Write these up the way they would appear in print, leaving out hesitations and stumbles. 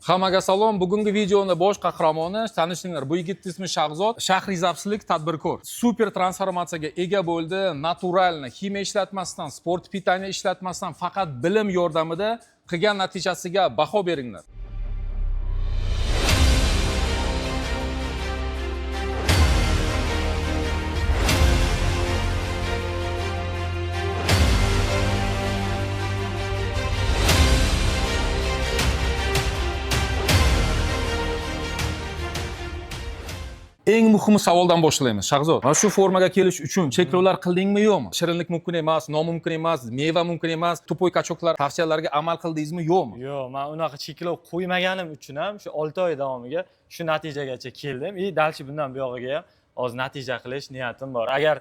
Hammaga salom. Bugungi videoni bosh qahramoni tanishinglar. Bu yigit ismi Shahzod, shahrizabslik tadbirkor. Super transformatsiyaga ega bo'ldi. Naturalni, ximiya ishlatmasdan, sport pitani ishlatmasdan, faqat bilim yordamida qilgan natijasiga baho beringlar. Eng muhimi savoldan boshlaymiz. Shahzod, mana shu formaga kelish uchun cheklovlar qildingmi yo'qmi? Shirinlik mumkin emas, non mumkin emas, meva mumkin emas, tupoy kachoklar tavsiyalariga amal qildingizmi yo'qmi? Yo'q, man unaqa cheklov qo'ymaganim uchun ham shu 6 oy davomiga shu natijagacha keldim. И дальше bundan buyog'iga ham hozir natija qilish niyatim bor. Agar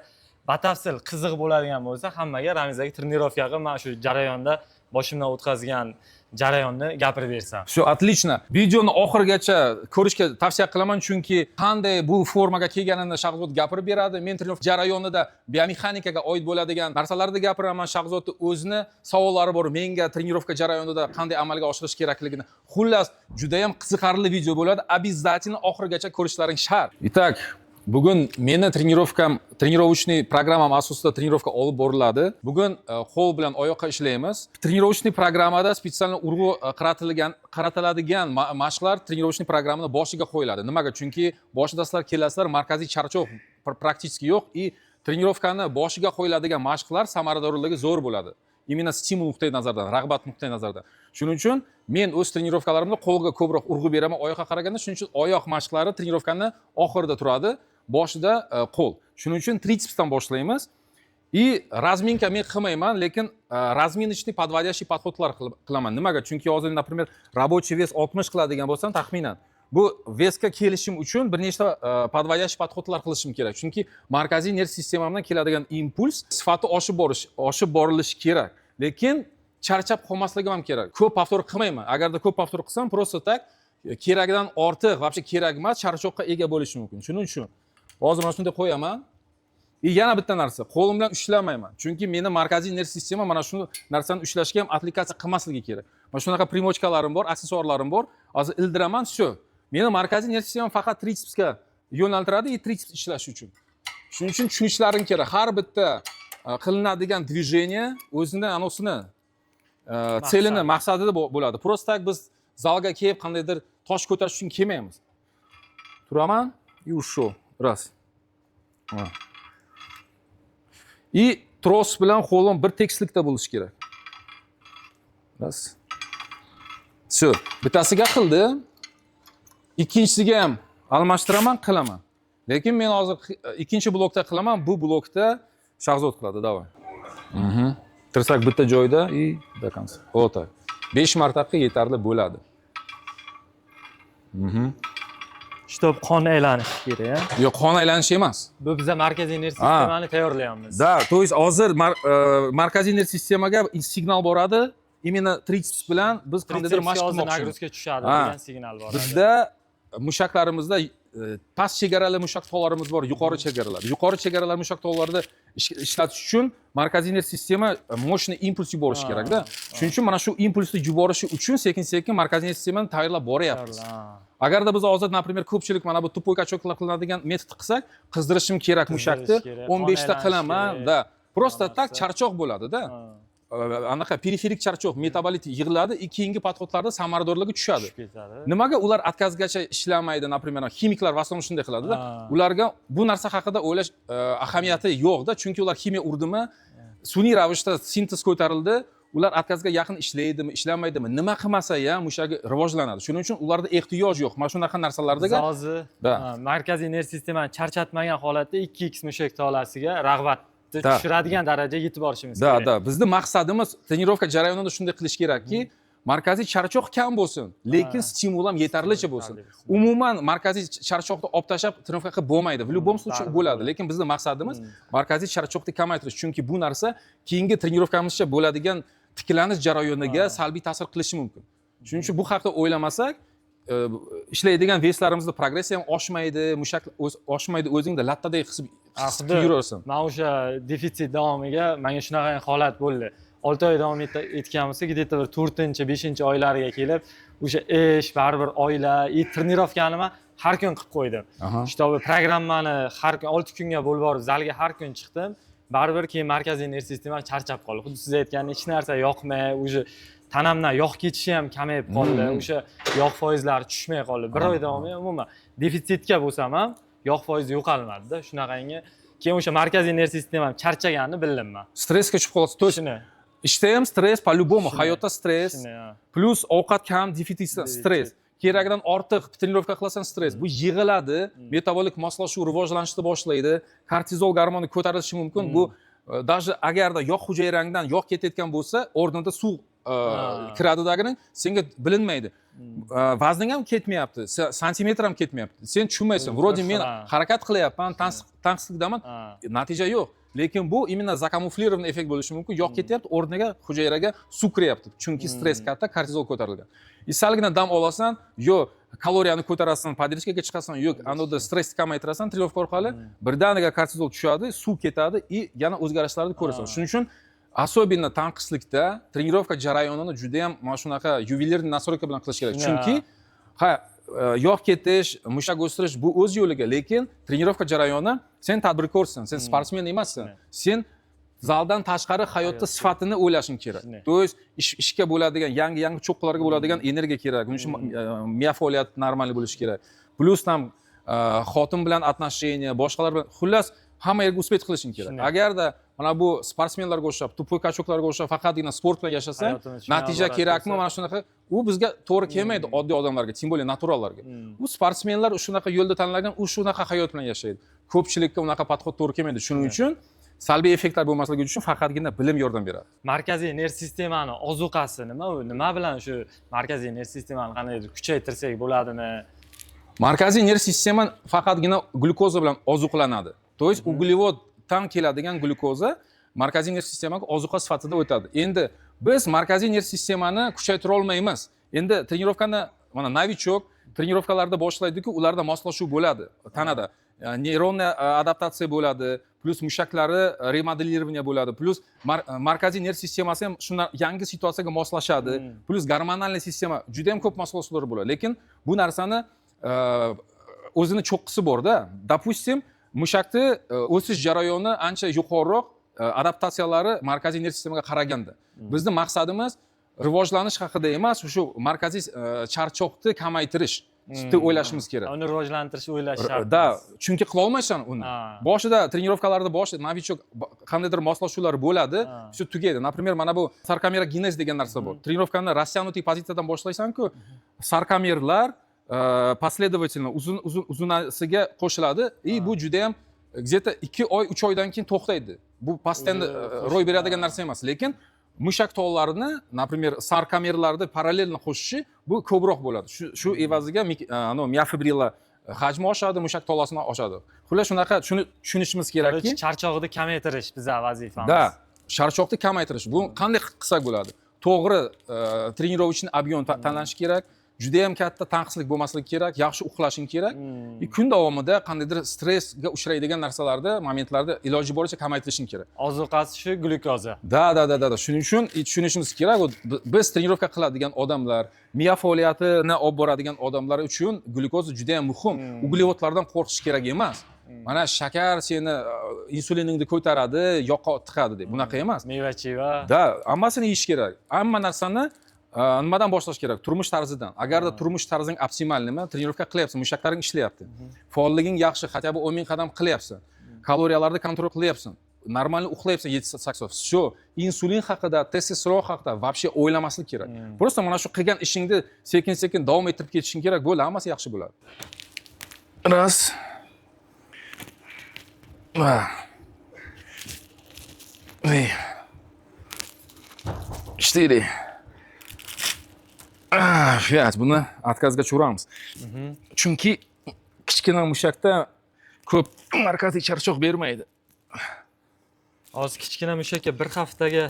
batafsil qiziq bo'ladigan bo'lsa, hammaga Ramiz aka trenirovka qilib, man shu jarayonda boshimdan o'tkazgan jarayonni gapirib bersam. Все, отлично. Videoni oxirigacha ko'rishga tavsiya qilaman, chunki qanday bu formaga kelganini Shahzod gapirib beradi. Men trenirovka jarayonida biomexanikaga oid bo'ladigan narsalarni gapiraman. Shahzodni o'zini savollari bor menga trenirovka jarayonida qanday amalga oshirish kerakligini. Xullas, juda ham qiziqarli video bo'ladi. Обязательно oxirigacha ko'rishlaring shart. Итак, bugun meni trenirovkam, тренировочный programmam asosida trenirovka olib boriladi. Bugun qo'l bilan oyoqqa ishlaymiz. Тренировочный programmada специально urg'u qaratilgan, qaratiladigan mashqlar тренировочный programmani boshiga qo'yiladi. Nimaga? Chunki boshida sizlar kelasizlar, markaziy charchoq практически yo'q и trenirovkani boshiga qo'yiladigan mashqlar samaradorligi zo'r bo'ladi. Именно stimul nuqtai nazaridan, rag'bat nuqtai nazaridan. Shuning uchun men o'z trenirovkalarimda qo'lga ko'proq urg'u beraman oyoqqa qaraganda. Shuning uchun oyoq mashqlari trenirovkani oxirida turadi, boshida qo'l. Shuning uchun tritsepsdan boshlaymiz. И разминка men qilmayman, lekin разминочный подводящий подход lar qilaman. Nimaga? Chunki hozir, например, рабочий вес 60 qiladigan bo'lsam, taxminan bu вес ga kelishim uchun bir nechta подводящий подход lar qilishim kerak. Chunki markaziy nerv sistemamdan keladigan impuls sifati oshib borilishi kerak. Lekin charchab qolmasligim ham kerak. Ko'p повтор qilmayman. Agarda ko'p повтор qilsam, просто так keragidan ortiq, вообще kerak emas, charchoqqa ega bo'lishi mumkin. Shuning uchun hozir mana shunday qo'yaman. И yana bitta narsa, qo'lim bilan ushlamayman. Chunki meni markaziy nerv sistema mana shu narsani ushlashga ham отвлекаться qilmasligi kerak. Mana shunaqa примочка larim bor, aksessuarlarim bor. Hozir ildiraman, всё. Meni markaziy nerv sistemam faqat tritsepsga yo'naltiradi и tritseps ishlashi uchun. Shuning uchun tushunishlaring kerak. Har bitta qilinadigan движение o'zini anosini целini, maqsadida bo'ladi. Просто так biz zalga kelib qandaydir tosh ko'tarish uchun kelmaymiz. Turaman и ушел. Раз. Ha. И tros bilan qo'lim bir tekislikda bo'lishi kerak. Раз. Всё. Bittasiga qildi. Ikkinchisiga ham almashtiraman, qilaman. Lekin men hozir ikkinchi blokda qilaman, bu blokda Shahzod qiladi, давай. Tirsak bitta joyda и до конца. Вот так. 5 marta qil yetarli bo'ladi. Чтоб qon aylanishi kerak, a? Yo'q, qon aylanishi emas. Bu biza markaziy nerv sistemani tayyorlayapmiz. Да, то есть hozir markaziy nerv sistemaga signal boradi. Именно tritseps bilan biz qandaydir mashq Tritsepsga hozir qilmoqchimiz. Нагрузка tushadi degan signal boradi. Bizda mushaklarimizda past chegarali mushak tollarimiz bor, yuqori chegaralar. Yuqori chegaralar mushak tollarini ishlatish uchun markaziy nerv sistema мощный impuls yuborishi kerakda. Shuning uchun mana shu impulsni yuborishi uchun sekin-sekin markaziy nerv sistemani tayyorlab boryapmiz. Agarda biz hozir, например, ko'pchilik mana bu тупой качок lar qilinadigan metod qilsak, qizdirishim kerak mushakni, kerak, 15 ta qon aylanishi qilaman, kerak. да. Просто так Narsa. charchoq bo'ladi-da. Anaqa periferik charchoq, metabolit yig'iladi и keyingi подход larda samaradorligi tushadi. Tushib ketadi. Nimaga ular отказ gacha ishlamaydi, например, ximiklar в основном shunday qiladida. Ularga bu narsa haqida o'ylash ahamiyati yo'qda, chunki ular ximiya urdimi, sun'iy ravishda sintez ko'tarildi, ular отказ ga yaqin ishlaydimi, ishlamaydimi, nima qilmasa ham mushagi rivojlanadi. Shuning uchun ularda ehtiyoj yo'q mana shunaqa narsalarga. Biz hozir Да. Markaziy nerv sistemani charchatmagan holatda 2x mushak tolasiga rag'batni tushiradigan darajaga yetib borishimiz kerak. Да, bizni maqsadimiz trenirovka jarayonida shunday qilish kerakki, markaziy charchoq kam bo'lsin, lekin stimul ham yetarlicha bo'lsin. Yetarli bo'lsin. Umuman markaziy charchoqni olib tashlab trenirovka qilib bo'lmaydi. В любом случае Baribir bo'ladi, bo'ladi. Lekin bizni maqsadimiz markaziy charchoqni kamaytirish, chunki bu narsa keyingi trenirovkamizcha bo'ladigan tiklanish jarayoniga salbiy ta'sir qilishi mumkin. Shuning uchun bu haqda o'ylamasak, ishlaydigan вес larimizda progressiya ham oshmaydi, mushak oshmaydi, o'zingda lattaday his Xuddi qilib yuraversan. Man o'sha defitsit davomiga menga shunaqa holat bo'ldi. 6 oy davom etgan bo'lsa, где-то bir to'rtinchi, beshinchi oylariga kelib o'sha ish, baribir oila и trenirovkani man har kun qilib qo'ydim, чтобы programmani har kun 6 kunga bo'lib borib, zalga har kun chiqdim. Baribir keyin markaziy nerv sistemam charchab qoldi. Xuddi siz aytgandek, hech narsa yoqmay, уже tanamdan yog' ketishi ham kamayib qoldi, o'sha yog' foizlari tushmay qoldi. Bir oy davomida umuman defitsitga bo'lsam ham yog' foizi yo'qolmadida. Shunaqangi keyin o'sha markaziy nerv sistemam charchaganini bildim man. Stressga tushib qolasiz, то есть Shuni ishda ham stress по любому, Shuni. hayotda stress, Shuni, ha. Plyus ovqat kam, defitsit, Defitsit. stress, keragidan ortiq trenirovka qilasan, stress, bu yig'iladi, metabolik moslashuv rivojlanishni boshlaydi, kortizol gormoni ko'tarilishi mumkin. Bu даже agarda yog' hujayrangdan yog' ketayotgan bo'lsa, o'rnida suv kiradidagini senga bilinmaydi. Vazning ham ketmayapti, santimetr ham ketmayapti, sen tushunmaysan, вроде men harakat qilyapman, tanqislikdaman, natija yo'q. Lekin bu именно закамуфлированный effekt bo'lishi mumkin: yog' ketyapti, o'rniga hujayraga suv kiryapti, chunki stress katta, kortizol ko'tarilgan. И salgina dam olasan, yo kaloriyani ko'tarasan, поддержка ga chiqasan, yo'q anavda stressni kamaytirasan trenirovka orqali, birdaniga kortizol tushadi, suv ketadi и yana o'zgarishlarni ko'rasan. Shuning uchun особенно tanqislikda trenirovka jarayonini judayam mana shunaqa ювелирный настройка bilan qilish kerak. Chunki ha, yog' ketish, mushak o'stirish bu o'z yo'liga, lekin trenirovka jarayoni, sen tadbirkorsan, sen sportsmen emassan, sen zaldan tashqari hayotda sifatini o'ylashing kerak. То есть ishga bo'ladigan, yangi yangi cho'qqilarga bo'ladigan energiya kerak. Buning uchun miya faoliyati нормальный bo'lishi kerak, plyus там xotin bilan отношения, boshqalar bilan, xullas, hamma yerga успеть qilishing kerak. Agarda mana bu sportsmenlarga o'xshab, тупой качок larga o'xshab faqatgina sport bilan yashasang, Hayotini shundan natija iborat kerakmi, bo'lsa. mana shunaqa, u bizga to'g'ri kelmaydi, oddiy odamlarga, тем более naturallarga. U sportsmenlar shunaqa yo'lda tanlagan, u shunaqa hayot bilan yashaydi. Ko'pchilikka unaqa подход to'g'ri kelmaydi. Shuning uchun salbiy effektlar bo'lmasligi uchun faqatgina bilim yordam beradi. Markaziy nerv sistemani ozuqasi nima? U nima bilan shu markaziy nerv sistemani qandaydir kuchaytirsak bo'ladimi? Markaziy nerv sistema faqatgina glyukoza bilan ozuqlanadi. То есть uglevoddan keladigan glyukoza markaziy nerv sistemaga ozuqa sifatida o'tadi. Endi biz markaziy nerv sistemani kuchaytira olmaymiz. Endi trenirovkani, mana, новичок trenirovkalarda boshlaydiku, ularda moslashuv bo'ladi tanada, нейронная adaptatsiya bo'ladi, plyus mushaklari ремоделирование bo'ladi, plyus markaziy nerv sistemasi ham shundan yangi situatsiyaga moslashadi, plyus гормональный sistema, juda yam ko'p moslashuvlar bo'ladi. Lekin bu narsani o'zini cho'qqisi borda. Допустим, mushakni o'sish jarayoni ancha yuqoriroq, adaptatsiyalari markaziy nerv sistemaga qaraganda. Bizni maqsadimiz rivojlanish haqida emas, shu markaziy charchoqni kamaytirish deb o'ylashimiz kerak. Uni rivojlantirish o'ylash shart Да, emas. Chunki qilolmaysan uni. Boshida trenirovkalarda, boshida новичок qandaydir moslashuvlar bo'ladi, все, tugaydi. Например, mana bu саркомерогенез degan narsa bor. Trenirovkani растянутый pozitsiyadan boshlaysan-ku, sarkomerlar последовательно uzun uzun uzunasiga qo'shiladi и bu judayam где-то 2 oy, 3 oydan keyin to'xtaydi. Bu постоянно O'zi ro'y beradigan narsa emas, lekin mushak tolalarini, например, sarkomerlarni параллельно qo'shishi, bu ko'proq bo'ladi. Shu evaziga miofibrilla hajmi oshadi, mushak tolasini oshadi. Xullas, shunaqa, shuni tushunishimiz kerakki, Короче, charchog'ini kamaytirish biza vazifamiz. Да, charchoqni kamaytirish. Bu qanday qilsak bo'ladi? To'g'ri тренировочный объем tanlash kerak, judayam katta tanqislik bo'lmasligi kerak, yaxshi uxlashing kerak и kun davomida qandaydir stressga uchraydigan narsalarni, momentlarni iloji boricha kamaytirishing kerak. Ozuqasi shu glyukoza. Да, shuning uchun tushunishimiz kerak, вот biz trenirovka qiladigan odamlar, miya faoliyatini olib boradigan odamlar uchun glyukoza juda yam muhim. Uglevodlardan qo'rqish kerak emas. Mana shakar seni insuliningni ko'taradi, yoqqa tiqadi deb, bunaqa emas. Meva cheva. Да, hammasini yeyish kerak. Hamma narsani nimadan boshlash kerak? Turmush tarzidan. Agarda turmush tarzing оптимальный mi, trenirovka qilyapsan, mushaklaring ishlayapti, faolliging yaxshi, хотя бы 10 000 qadam qilyapsan, kaloriyalarni контроль qilyapsan, нормально uxlayapsan 7-8 soat, все, insulin haqida, testosteron haqida вообще o'ylamaslik kerak. Просто mana shu qilgan ishingni sekin sekin davom ettirib ketishing kerak, bo'ldi, hammasi yaxshi bo'ladi. Раз, два, три, четыре, пять. Buni отказ ga tushiramiz, chunki kichkina mushakda ko'p markaziy charchoq bermaydi. Hozir kichkina mushakka bir haftaga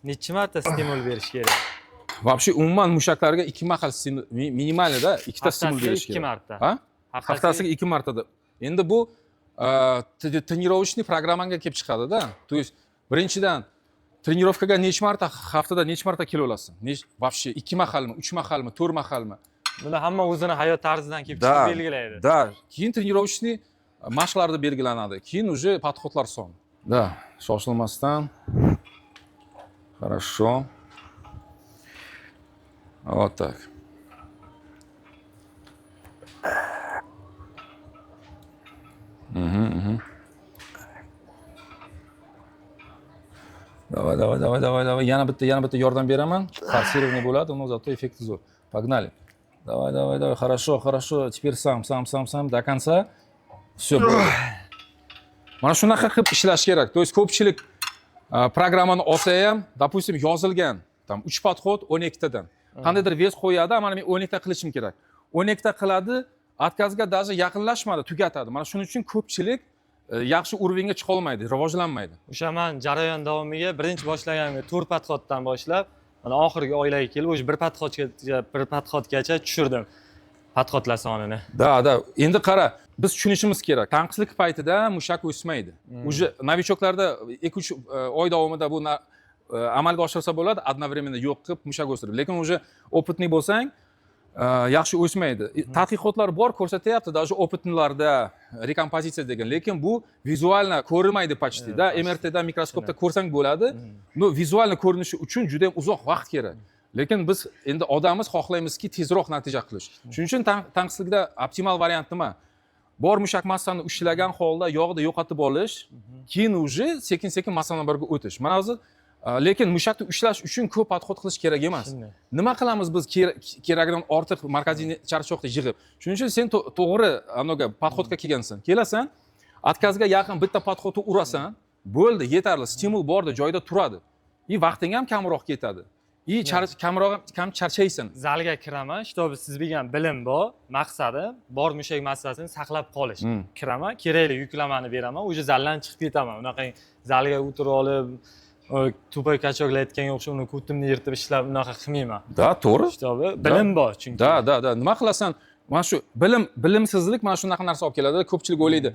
necha marta stimul berish kerak? Вообще, umuman mushaklarga ikki mahal минимальный da ikkita stimul Haftasiga berish ikki kerak. marta. Ha, haftasiga ikki martada. Endi bu тренировочный programmangga kelib chiqadida. То есть birinchidan, Тренировка ga necha marta, haftada necha marta kela olasan? Вообще ikki mahalmi, uch mahalmi, to'rt mahalmi? Buni hamma o'zini hayot tarzidan kelib chiqib belgilaydi. Да, keyin тренировочный mashqlarda belgilanadi, keyin уже подход lar soni. Да, shoshilmasdan. Хорошо, вот так. Мгм. Давай, давай, давай, давай, давай. Yana bitta, yana bitta yordam beraman. Форсированный bo'ladi, но зато эффект zo'r. Погнали. Давай, давай, давай. Хорошо, хорошо. Теперь сам, сам, сам, сам до конца. Все. Mana shunaqa qilib ishlash kerak. То есть ko'pchilik programmani olsa ham, допустим, yozilgan, там 3 подход 12 tadan. Qandaydir вес qo'yadi, mana men 12 ta qilishim kerak. 12 ta qiladi, отказ ga даже yaqinlashmadi, tugatadi. Mana shuning uchun ko'pchilik yaxshi уровень ga chiqa olmaydi, rivojlanmaydi. O'sha man jarayon davomiga birinchi boshlaganimga to'rt подход dan boshlab, mana oxirgi oylarga kelib уже bir подход gacha tushirdim подход lar sonini. Да. Endi qara, biz tushunishimiz kerak. Tanqislik paytida mushak o'smaydi. Уже новичок larda 2-3 oy davomida bu amalga oshirsa bo'ladi, одновременно yo'q qilib mushak o'stirib. Lekin уже опытный bo'lsang, yaxshi o'smaydi. Tadqiqotlar bor, ko'rsatyapti, даже опытный larda rekompozitsiya degan, lekin bu визуально ko'rinmaydi почти, да, Почти. MRT da, mikroskopda ko'rsang bo'ladi. Но визуально ko'rinishi uchun juda ham uzoq vaqt kerak. Lekin biz endi odammiz, xohlaymizki tezroq natija qilish. Shuning uchun tanqislikda optimal variant nima? Bor mushak massani ushlagan holda yog'ni yo'qotib olish, keyin уже sekin sekin massani birga o'tish. Mana hozir lekin mushakni ushlash uchun ko'p подход qilish kerak emas. Shunday. Nima qilamiz biz keragidan ortiq markaziy charchoqni yig'ib? Shuning uchun sen to'g'ri anaga подход ga kelgansan. Kelasan, отказ ga yaqin bitta подход ni urasan, bo'ldi, yetarli. Stimul borda joyida turadi. И vaqting ham kamroq ketadi. И kamroq kam charchaysan. Zalga kiraman, чтобы siz degan bilim bor, maqsadim bor mushak massasini saqlab qolish. Kiraman, kerakli yuklamani beraman, уже zaldan chiqib ketaman. Unaqa zalga o'tirib olib, тупой качок lar aytganga o'xshab uni ko'timni yirtib ishlab unaqa qilmayman. Да, to'g'ri. Чтобы bilim bor chunki. Да. Nima qilasan? Mana shu bilim, bilimsizlik mana shunaqa narsa olib keladi. Ko'pchilik o'ylaydi.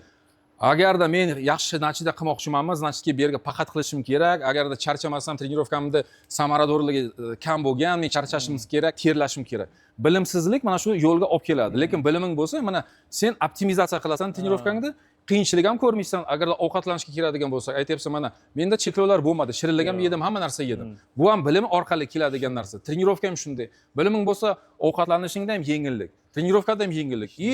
Agarda men yaxshi natija qilmoqchimanmi, значит, bu yerga faqat qilishim kerak. Agarda charchamasam, тренировка mda samaradorligi kam bo'lgan, men charchashim kerak, terlashim kerak. Bilimsizlik mana shu yo'lga olib keladi. Lekin biliming bo'lsa, mana sen optimizatsiya qilasan тренировка ngda, qiyinchilik ham ko'rmaysan. Agarda ovqatlanishga keladigan bo'lsak, aytyapsan, mana menda cheklovlar bo'lmadi, shirinlik ham Yo'q. yedim, hamma narsa yedim. Bu ham bilim orqali keladigan narsa. Тренировка ham shunday. Biliming bo'lsa, ovqatlanishingda ham yengillik, тренировка da ham yengillik. И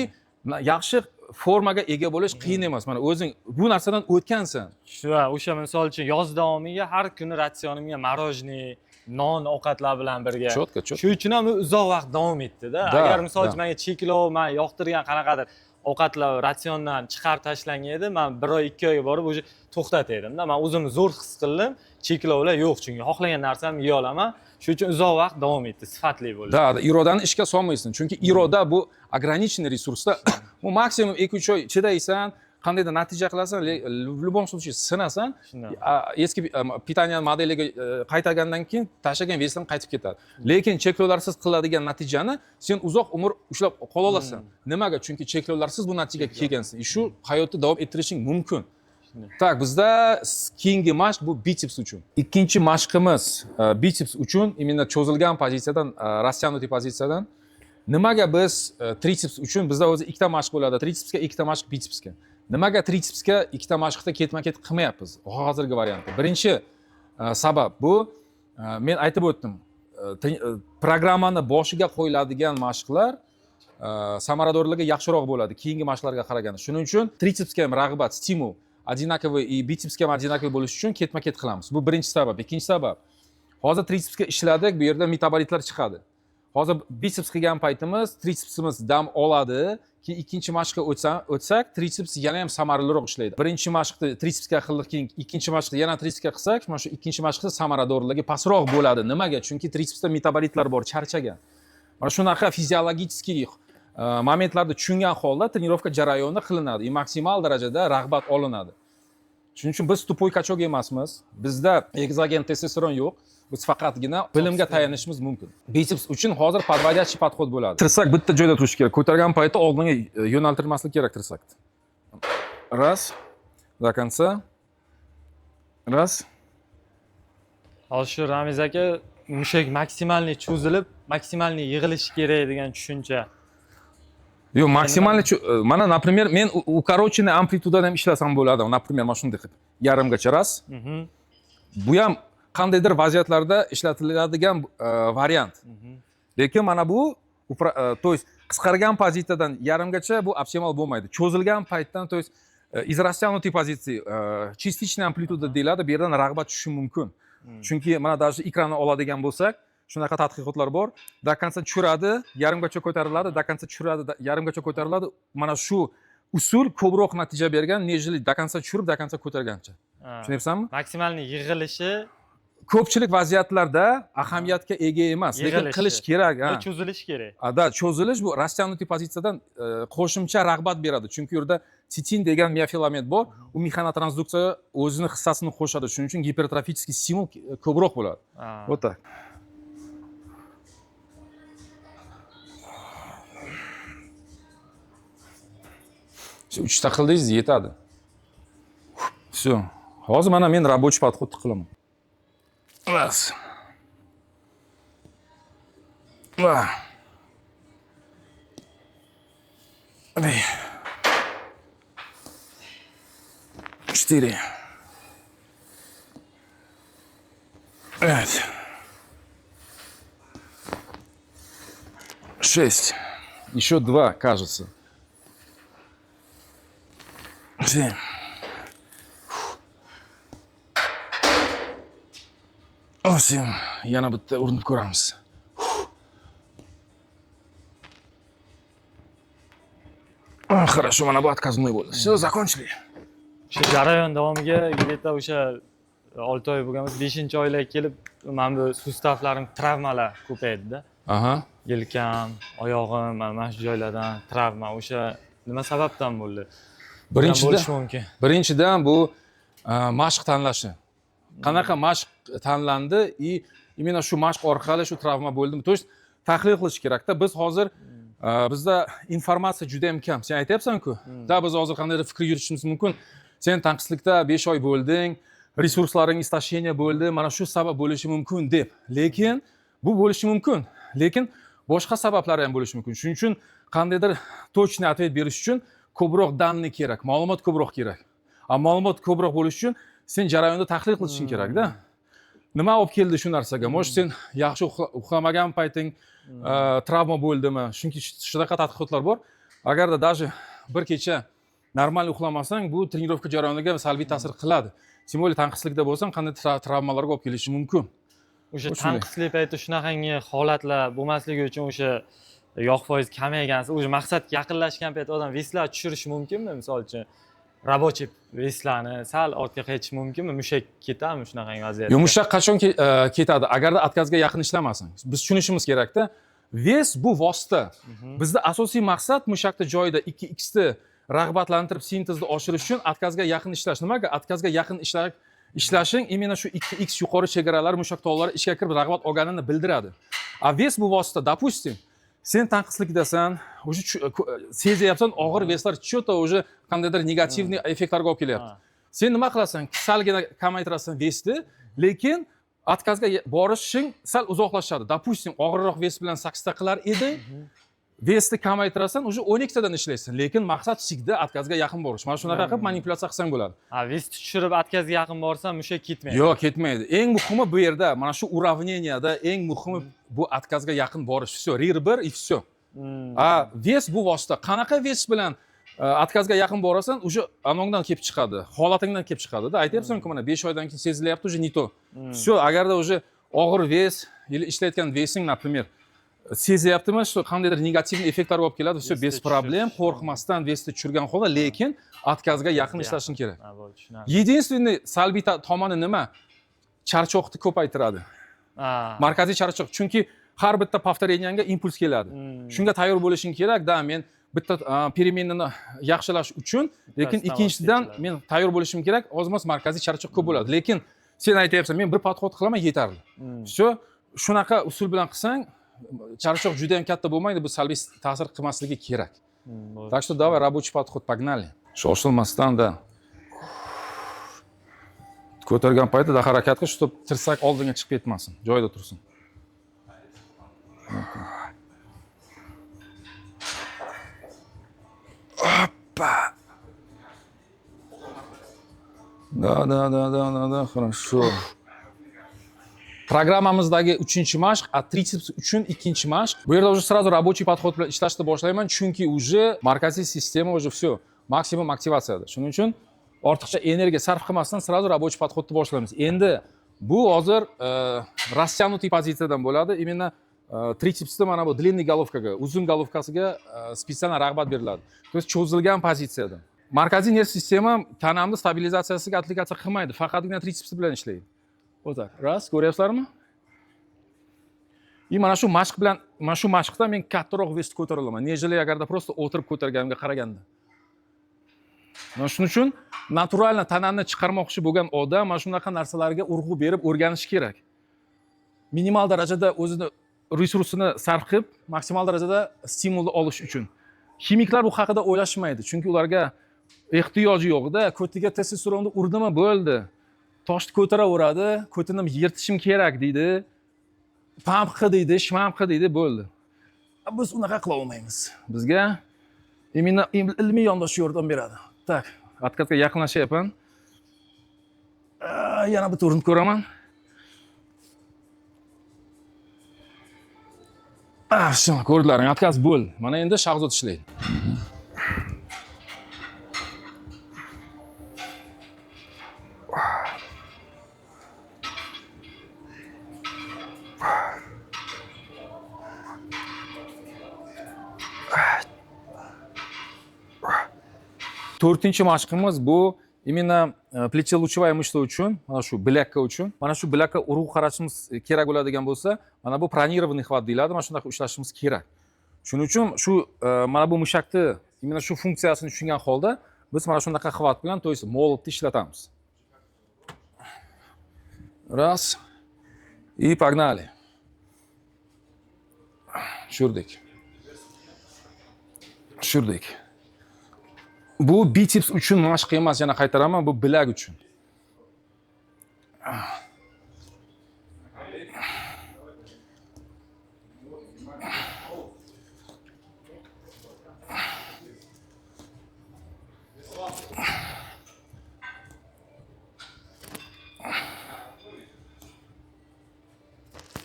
yaxshi formaga ega bo'lish qiyin emas. Mana o'zing bu narsadan o'tgansan. Shu o'sha misol uchun yoz davomiga har kuni ratsionimga мороженое, non, ovqatlar bilan birga. Четко, четко. Shu uchun ham u uzoq vaqt davom etdida. Agar misol uchun menga cheklov, man yoqtirgan qanaqadir ovqatlar ratsiondan chiqarib tashlangan edi, man bir oy, 2 oyga borib уже to'xtaterdimda. Man o'zimni zo'r his qildim, cheklovlar yo'q, chunki xohlagan narsamni yeya olaman. Shuning uchun uzoq vaqt davom etdi, sifatli bo'ldi. Да, irodani ishga solmaysan. Chunki iroda bu ограниченный ресурс da. Bu maksimum 2-3 oy chidaysan, qandaydir natija qilasan, в любом случае sinasan. Shunday. Eski питание modeliga qaytargandan keyin tashlagan вес dan qaytib ketadi. Lekin cheklovlarsiz qiladigan natijani sen uzoq umr ushlab qola olasan. Nimaga? Chunki cheklovlarsiz bu natijaga kelgansan. И shu hayotda davom ettirishing mumkin. Shunday. Так, bizda keyingi mashq bu bitseps uchun. Ikkinchi mashqimiz bitseps uchun именно cho'zilgan pozitsiyadan, растянутый pozitsiyadan. Nimaga biz tritseps uchun bizda o'zi ikkita mashq bo'ladi. Tritsepsga ikkita mashq, bitsepsga. Nimaga tritsepsga ikkita mashqda ketma-ket qilmayapmiz? Hozirgi variantda. Birinchi sabab bu men aytib o'tdim. Programmani boshiga qo'yiladigan mashqlar samaradorligi yaxshiroq bo'ladi keyingi mashqlarga qaraganda. Shuning uchun tritsepsga ham rag'bat, stimul одинаковый и bitsepsga ham одинаковый bo'lishi uchun ketma-ket qilamiz. Bu birinchi sabab. Ikkinchi sabab. Hozir tritsepsga ishladik, bu yerda metabolitlar chiqadi. Hozir bitseps qilgan paytimiz tritsepsimiz dam oladi, keyin ikkinchi mashqqa o'tsak, tritseps yana ham samaraliroq ishlaydi. Birinchi mashqni tritsepsga qildik, keyin ikkinchi mashqni yana tritsepsga qilsak, mana shu ikkinchi mashqda samaradorligi pastroq bo'ladi. Nimaga? Chunki tritsepsda metabolitlar bor, charchagan. Mana shunaqa физиологический momentlarni tushungan holda тренировка jarayoni qilinadi и maksimal darajada rag'bat olinadi. Shuning uchun biz тупой качок emasmiz. Bizda ekzogen testosteron yo'q. Biz faqatgina bilimga tayanishimiz mumkin. Biceps uchun hozir подводящий подход bo'ladi. Tirsak bitta joyda turishi kerak. Ko'targan paytda oldinga yo'naltirmaslik kerak tirsakni. Раз, до конца. Раз. Hozir shu, Ramiz aka, mushak максимальный cho'zilib, максимальный yig'ilishi kerak degan tushuncha. Yo'q, максимальный mana, например, men укороченный amplitudadan ham ishlasam bo'ladi. Например, mana shunday qilib yarimgacha, раз. Bu ham qandaydir vaziyatlarda ishlatiladigan variant. Lekin mana bu то есть qisqargan pozitsiyadan yarimgacha bu optimal bo'lmaydi. Cho'zilgan paytdan, то есть из растянутой позиции, частичная amplituda deyiladi, bu yerdan rag'bat tushishi mumkin. Chunki mana даже ikrani oladigan bo'lsak, shunaqa tadqiqotlar bor. До конца tushiradi, yarimgacha ko'tariladi, до конца tushiradi, yarimgacha ko'tariladi. Mana shu usul ko'proq natija bergan, нежели до конца tushirib, до конца ko'targancha. Tushunyapsanmi? Максимальный yig'ilishi. Ko'pchilik vaziyatlarda ahamiyatga ega emas, lekin Yig'ilishi. qilish kerak, ha. Va cho'zilishi kerak. Да, cho'zilish bu растянутый pozitsiyadan qo'shimcha rag'bat beradi, chunki u yerda titin degan miofilament bor, u mexanotransduksiya o'zini hissasini qo'shadi, shuning uchun гипертрофический стимул ko'proq bo'ladi. Вот так. Всё, uchta qildingiz, yetadi. Все, hozir mana men рабочий подход qilaman. Раз, два, три, четыре, пять, шесть, еще два, кажется, семь, восемь. Yana bitta urinib ko'ramiz. А, хорошо, mana bu отказной bo'ldi. Все, закончили. O'sha jarayon davomiga где-то o'sha 6 oy bo'lgan bo'lsa, 5-oylarga kelib mana bu сустав larim travmalar ko'paydida. Yelkam, oyog'im, mana shu joylardan travma. O'sha nima sababdan bo'ldi? Birinchidan, bo'lishi mumkin. Birinchidan bu mashq tanlashi. Qanaqa mashq tanlandi и именно shu mashq orqali shu travma bo'ldimi? То есть tahlil qilish kerakda. Biz hozir bizda informatsiya juda ham kam. Sen aytyapsan-ku. Да, biz hozir qandaydir fikr yuritishimiz mumkin. Sen tanqislikda 5 oy bo'lding, resurslaring истощение bo'ldi, mana shu sabab bo'lishi mumkin deb. Lekin bu bo'lishi mumkin. Lekin boshqa sabablari ham bo'lishi mumkin. Shuning uchun qandaydir точный ответ berish uchun ko'proq данный kerak, ma'lumot ko'proq kerak. А ma'lumot ko'proq bo'lishi uchun sen jarayonda tahlil qilishing kerakda. Nima olib keldi shu narsaga? Может, sen yaxshi uxlamagan payting travma bo'ldimi? Chunki shunaqa tadqiqotlar bor. Agarda даже bir kecha normal uxlamasang, bu trenirovka jarayoniga salbiy ta'sir qiladi. Тем более tanqislikda bo'lsang, qanday travmalarga olib kelishi mumkin. O'sha Shunday. tanqislik payti shunaqangi holatlar bo'lmasligi uchun o'sha yog' foiz kamaygan, o'sha maqsadga yaqinlashgan payt odam вес lar tushirishi mumkinmi? Misol uchun, рабочий вес larni sal ortga qaytish mumkinmi? Mushak ketadimi shunaqangi vaziyatda? Yo'q, mushak qachon ketadi? Agarda отказ ga yaqin ishlamasang. Biz tushunishimiz kerakda. Вес bu vosita. Bizda asosiy maqsad mushakni joyida 2x ni rag'batlantirib, sintezni oshirish uchun отказ ga yaqin ishlash. Nimaga? Отказ ga yaqin ishlashing именно shu 2x yuqori chegaralar mushak tolalari ishga kirib rag'bat olganini bildiradi. А вес bu vosita. Допустим, sen tanqislikdasan, уже sezyapsan, og'ir вес lar что-то уже qandaydir негативный effektlarga olib kelyapti. Sen nima qilasan? Salgina kamaytirasan вес ni, lekin отказ ga borishing sal uzoqlashadi. Допустим, og'irroq вес bilan 8 ta qilar eding, вес ni kamaytirasan, уже 12 tadan ishlaysan. Lekin maqsad всегда отказ ga yaqin borish. Mana shunaqa qilib manipulyatsiya qilsang bo'ladi. Ha, вес tushirib отказ ga yaqin borsam, mushak ketmaydi. Yo'q, ketmaydi. Eng muhimi bu yerda mana shu уравнения da eng muhimi bu отказ ga yaqin borish. Все, RIR 1 и все. А вес bu vosita. Qanaqa вес bilan отказ ga yaqin borasan, уже anongdan kelib chiqadi, holatingdan kelib chiqadi-da. Aytyapsan-ku, mana 5 oydan keyin sezilyapti уже не то. Все, agarda уже og'ir вес или ishlayotgan вес ing, например, sezyaptimi, что qandaydir негативный effektlar olib keladi, все, Вес ni без проблем, tushirish. qo'rqmasdan вес ni tushirgan holda, lekin отказ ga yaqin ishlashing kerak. Ha, bo'ldi, tushunarli. Единственный salbiy tomoni nima? Charchoqni ko'paytiradi. Markaziy charchoq. Chunki har bitta повторения nga impuls keladi. Shunga tayyor bo'lishing kerak. Да, men bitta переменный ni yaxshilash uchun, lekin Bittasidan voz ikkinchisidan kechiladi. men tayyor bo'lishim kerak. Ozmoz markaziy charchoq ko'p bo'ladi. Lekin sen aytyapsan, men bir подход qilaman, yetarli. Все, shunaqa usul bilan qilsang, charchoq juda ham katta bo'lmaydi, bu salbiy ta'sir qilmasligi kerak. Bo'ldi. Так что давай, рабочий подход, погнали. Shoshilmasdan, да. Ko'targan paytida harakat qil, чтобы tirsak oldinga chiqib ketmasin, joyida tursin. Опа! Да, да, да, да, да, да, хорошо. Programmamizdagi uchinchi mashq, a triceps uchun ikkinchi mashq. Bu yerda уже сразу рабочий подход bilan ishlashni boshlayman, chunki уже markaziy sistema уже все, maksimum aktivatsiyada. Shuning uchun ortiqcha energiya sarf qilmasdan сразу рабочий подход ni boshlaymiz. Endi bu hozir растянутый pozitsiyadan bo'ladi. Именно tritsepsda mana bu длинный головка ga, uzun головка siga специально rag'bat beriladi. То есть cho'zilgan pozitsiyadan. Markaziy nerv sistema tanamni stabilizatsiyasiga отвлекаться qilmaydi, faqatgina triceps bilan ishlaydi. Вот так. Раз, ko'ryapsizlarmi? И mana shu mashq bilan, mana shu mashqda men kattaroq вес ko'tara olaman, нежели agarda просто o'tirib ko'targanimga qaraganda. Mana shuning uchun натурально tanani chiqarmoqchi bo'lgan odam mana shunaqa narsalarga urg'u berib o'rganishi kerak. Minimal darajada o'zini resursini sarf qilib, maksimal darajada stimulni olish uchun. Ximiklar bu haqida o'ylashmaydi, chunki ularga ehtiyoji yo'qda. Ko'tiga testosteronni urdimi, bo'ldi. Toshni ko'taraveradi, ko'tini yirtishim kerak deydi. Pamp qil deydi, shmamp qil deydi, bo'ldi. A biz unaqa qila olmaymiz. Bizga именно ilmiy yondashuv yordam beradi. Так, откат ga yaqinlashyapman. Yana bitta urinib ko'raman. Ah, всё, ko'rdilaring, отказ bo'ldi. Mana endi Shahzod ishlaydi. To'rtinchi mashqimiz bu именно плечелучевая мышца uchun, mana shu bilakka uchun. Mana shu bilakka urg'u qaratishimiz kerak bo'ladigan bo'lsa, mana bu пронированный хват deyiladi, mana shunaqa ushlashimiz kerak. Shuning uchun shu mana bu mushakni именно shu funksiyasini tushungan holda biz mana shunaqa хват bilan, то есть молот ni ishlatamiz. Раз. И погнали. Tushirdik. Tushirdik. Bu bitseps uchun mashq emas, yana qaytaraman, bu bilak uchun.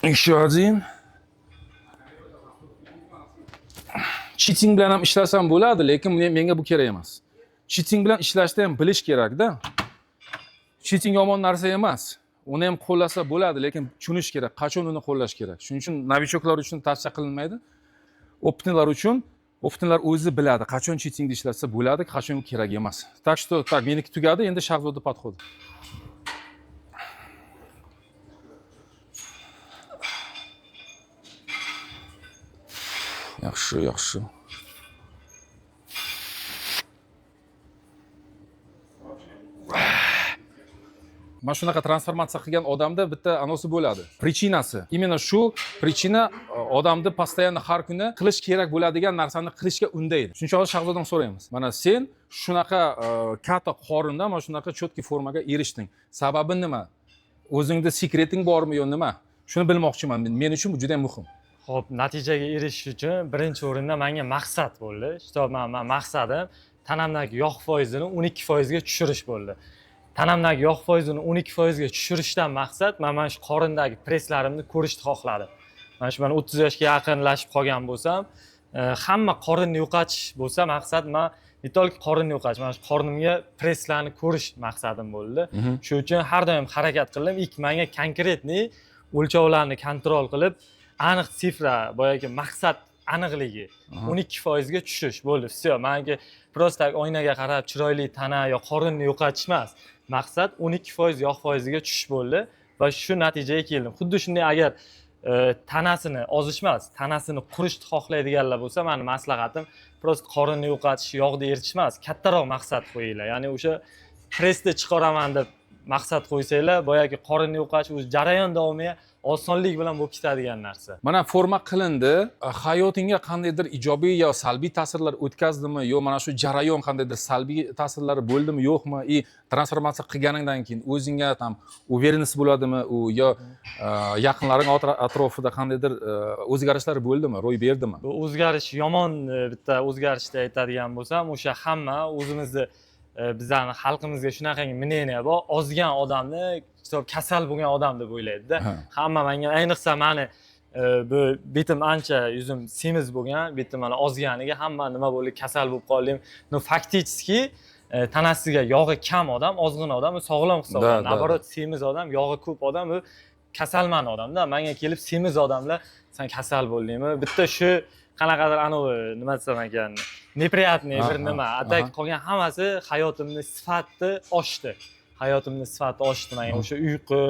Еще один. Cheating bilan ham ishlasam bo'ladi, lekin menga bu kerak emas. Cheating bilan ishlashni ham bilish kerak-da. Cheating yomon narsa emas. Uni ham qo'llasa bo'ladi, lekin tushunish kerak, qachon uni qo'llash kerak. Shuning uchun новичок lar uchun tavsiya qilinmaydi. Опытный lar uchun, опытный lar o'zi biladi, qachon cheatingni ishlatsa bo'ladi, qachon kerak emas. Так что, так, meniki tugadi, endi Shahzoda подход. Yaxshi, yaxshi. Mana shunaqa transformatsiya qilgan odamda bitta anosi bo'ladi. Причина si. Именно shu причина odamni постоянно har kuni qilish kerak bo'ladigan narsani qilishga undaydi. Shuning uchun hozir Shahzodadan so'raymiz. Mana sen shunaqa katta qorinda mana shunaqa четкий formaga erishding. Sababi nima? O'zingda секрет ing bormi yo nima? Shuni bilmoqchiman. Men uchun bu juda ham muhim. Xo'p, natijaga erishish uchun birinchi o'rinda menga maqsad bo'ldi. Что man maqsadim tanamdagi yog' foizini 12% ga tushirish bo'ldi. Tanamdagi yog' foizini 12% ga tushirishdan maqsad man mana shu qorindagi presslarimni ko'rishni xohladim. Mana shu man 30 yoshga yaqinlashib qolgan bo'lsam, hamma qorinni yo'qotish bo'lsa maqsad, man не только qorinni yo'qotish, mana shu qornimga presslarni ko'rish maqsadim bo'ldi. Shu uchun har doim harakat qildim. Ilk menga конкретный o'lchovlarni контроль qilib, aniq цифра, boyagi maqsad aniqligi 12% ga tushish bo'ldi. Все, menga просто oynaga qarab chiroyli tana yo qorinni yo'qotish emas. Maqsad 12% yog' foiziga tushish bo'ldi va shu natijaga keldim. Xuddi shunday agar tanasini ozish emas, tanasini qurishni xohlaydiganlar bo'lsa, mani maslahatim просто qorinni yo'qotish, yog'ni eritish emas, kattaroq maqsad qo'yinglar. Ya'ni o'sha pressni chiqaraman deb Maqsad qo'ysanglar, boyagi qorinni yo'qotish o'zi jarayon davomiga osonlik bilan bo'lib ketadigan narsa. Mana forma qilindi. Hayotingga qandaydir ijobiy yo salbiy ta'sirlar o'tkazdimi, yo mana shu jarayon qandaydir salbiy ta'sirlari bo'ldimi, yo'qmi? И transformatsiya qilganingdan keyin o'zingga там уверенность bo'ladimi u yo yaqinlaring atrofida qandaydir o'zgarishlar bo'ldimi, ro'y berdimi? Bu o'zgarish yomon, bitta o'zgarishni aytadigan bo'lsam, o'sha hamma o'zimizni, bizani xalqimizga shunaqangi мнение bor, ozgan odamni kasal bo'lgan odam deb o'ylaydida. Hamma menga, ayniqsa mani bu betim ancha, yuzim semiz bo'lgan, betim mana ozganiga hamma "Nima bo'ldi, kasal bo'lib qolding?" Но фактически tanasiga yog'i kam odam, ozg'in odam u sog'lom hisoblanadi. Наоборот, semiz odam, yog'i ko'p odam u kasalman odamda. Manga kelib semiz odamlar: "San kasal bo'ldingmi?" Bitta shu qanaqadir anavi, nima desam ekan, неприятный bir nima. А так qolgan hammasi hayotimni sifati oshdi, hayotimni sifati oshdi. Manga o'sha uyqu,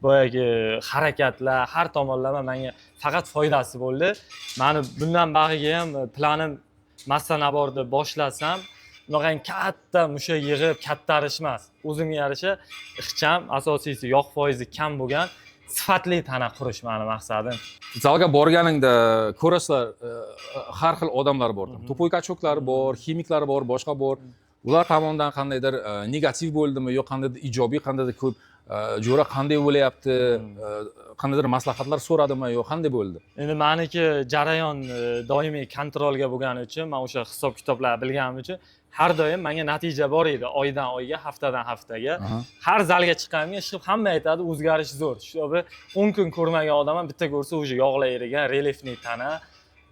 boyagi harakatlar, har tomonlama manga faqat foydasi bo'ldi. Mani bundan buyog'iga ham planim, massa набор ni boshlasam, unaqangi katta mushak yig'ib kattarish emas, o'zimga yarasha ixcham, asosiysi yog' foizi kam bo'lgan sifatli tana qurish mani maqsadim. Zalga borganingda ko'rasizlar, har xil odamlar bor. Тупой качок lar bor, ximiklar bor, boshqa bor. Ular tomonidan qandaydir negativ bo'ldimi yo qandaydir ijobiy, qandaydir ko'p jo'ra qanday bo'lyapti, qandaydir maslahatlar so'radimi yo qanday bo'ldi? Endi maniki jarayon doimiy kontrolga bo'lgani uchun, man o'sha hisob kitoblar bilganim uchun har doim manga natija bor edi, oydan oyga, haftadan haftaga. Har zalga chiqqanimga chiqib hamma aytadi: "O'zgarish zo'r". Shu 10 kun ko'rmagan odam ham bitta ko'rsa, уже yog'lar erigan, рельефный tana.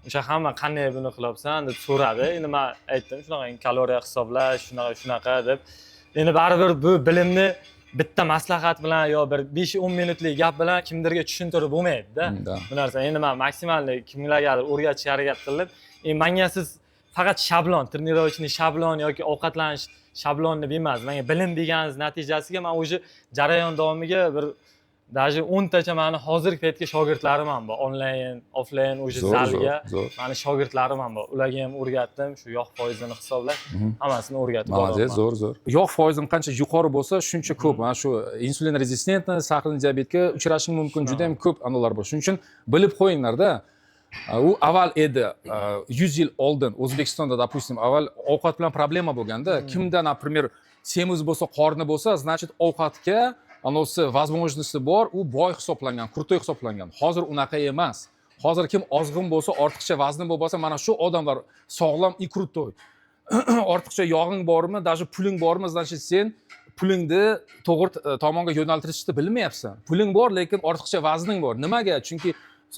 O'sha hamma "Qanday buni qilyapsan?" deb so'radi. Endi man aytdim, shunaqa kaloriya hisoblash, shunaqa shunaqa deb. Endi baribir bu bilimni bitta maslahat bilan yo bir 5-10 minutlik gap bilan kimdirga tushuntirib bo'lmaydida bu narsa. Endi man максимальный kimlargadir o'rgatishga harakat qildim. Endi manga siz faqat shablon, тренировочный shablon yoki ovqatlanish shablonni bermas, manga bilim berganingiz natijasiga man уже jarayon davomiga bir даже 10 tacha mani hozirgi paytga shogirdlarim ham bor, onlayn, offlayn уже zalga Zo'r. mani shogirdlarim ham bor, ularga ham o'rgatdim shu yog' foizini hisoblash, hammasini o'rgatib Молодец, boryapman. Zo'r, zo'r. Yog' foizim qancha yuqori bo'lsa, shuncha ko'p mana shu insulin резистентный, сахарный diabetga uchrashing mumkin, juda ham ko'p analar bor. Shuning uchun bilib qo'yinglarda. U avval edi, 100 yil oldin O'zbekistonda, допустим, avval ovqat bilan problema bo'lganda, kimda, например, semiz bo'lsa, qorni bo'lsa, значит, ovqatga anavisi возможности bor, u boy hisoblangan, крутой hisoblangan. Hozir unaqa emas. Hozir kim ozg'in bo'lsa, ortiqcha vazni bo'lsa, mana shu odamlar sog'lom и крутой. Ortiqcha yog'ing bormi, даже puling bormi, значит, sen pulingni to'g'ri tomonga yo'naltirishni bilmayapsan. Puling bor, lekin ortiqcha vazning bor. Nimaga? Chunki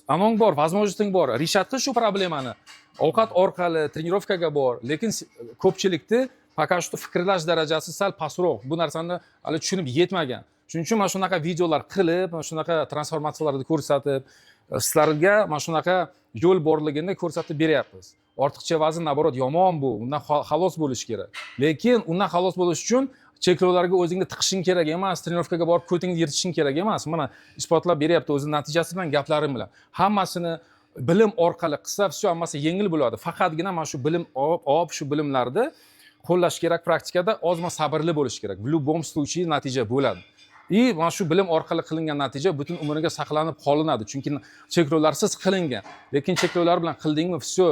anong bor, возможность ing bor. Решать qil shu problemani. Ovqat orqali, trenirovkaga bor, lekin ko'pchilikni пока что fikrlash darajasi sal pastroq. Bu narsani hali tushunib yetmagan. Shuning uchun mana shunaqa videolar qilib, mana shunaqa transformatsiyalarni ko'rsatib, sizlarga mana shunaqa yo'l borligini ko'rsatib beryapmiz. Ortiqcha vazn, наоборот, yomon bu, undan xalos bo'lish kerak. Lekin undan xalos bo'lish uchun cheklovlarga o'zingni tiqishing kerak emas, trenirovkaga borib ko'tingni yirtishing kerak emas. Mana isbotlab beryapti o'zini natijasi bilan, gaplarim bilan. Hammasini bilim orqali qilsa, все, hammasi yengil bo'ladi. Faqatgina mana shu bilim olib, shu bilimlarni qo'llash kerak praktikada, ozma sabrli bo'lish kerak. В любом случае natija bo'ladi. И mana shu bilim orqali qilingan natija butun umriga saqlanib qolinadi, chunki cheklovlarsiz qilingan. Lekin cheklovlar bilan qildingmi, все,